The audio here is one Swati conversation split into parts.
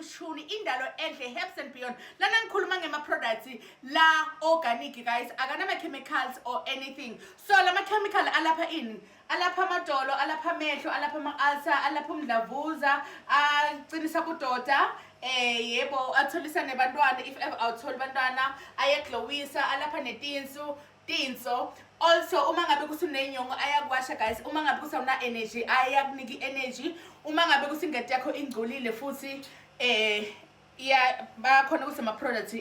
Mshuni, Indalo Enhle Herbs and Beyond. Lana ngikhuluma ngema products la organic, guys, akanama chemicals or anything. So lama chemical alapha ini? Alapha amadolo, alapha amehlo, alapha ama-ulcer, alapha umdlavuza, aqinisa budoda, yebo, atholisa nebantwana if ever awutholi bantwana, ayaglowisa, alapha netinsu tinso. Also, uma ngabe kusunenyongo, ayakwasha, guys. Uma ngabe kusawuna energy, ayakunika i-energy. Uma ngabe kusingadi yakho ingcolile futhi, iya bayakhona ukuthi ama-products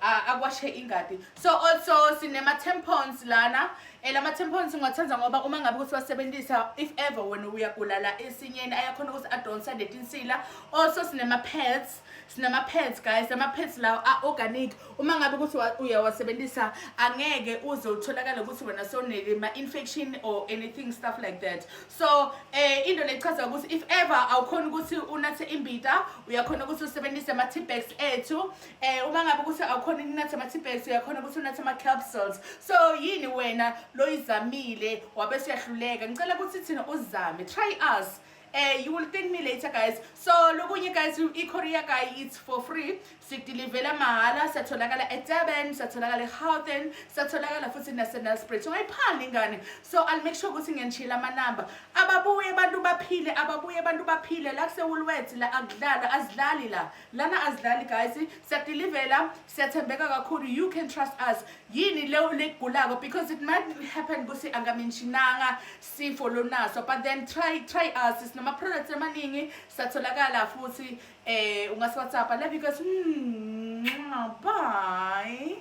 akwashe ingadi. So also sinema-tampons lana. Lama tampons ngiwathanda ngoba uma ngabe ukuthi wasebenzisa, if ever wena uyagula la esinyeni, ayakhona ukuthi adonsa letinsila. Also sinema-pads, sinama-pads, guys. Ama-pads lawo a-organic. Uma ngabe ukuthi uyawasebenzisa, angeke uze utholakale ukuthi wena sewunema-infection or anything, stuff like that. So into lechaza ukuthi if ever awukhona ukuthi unathe imbita, uyakhona ukuthi usebenzise ama-tea bags ethu. Uma ngabe ukuthi awukhona ukunatha ama-tea bags, uyakhona ukuthi unathe ama-capsules. So yini wena loyizamile wabe uyahluleka? Ngicela ukuthi thina uzame, try us. You will thank me later, guys. So lokunye, guys, i-courier guy, it's for free, sidelivela mahhala. Siyatholakala eDurban, siyatholakala eGauteng, siyatholakala futhi naseNelspruit. Ungayiphali ingane. So I'll make sure ukuthi ngiyanishiyela amanamba. Ababuye abantu baphile, ababuye abantu baphile la kuse-Woolworths. La akudlalwa, azidlali la, lana azidlali, guys. Siyadelivela, siyathembeka kakhulu. You can trust us. Yini leyo legulako? Because it might happen ukuthi angamentionanga sifo lonaso, but then try us. Sinama-products amaningi, siyatholakala futhi. Ungasi-WhatsApp. I love you guys. Bye.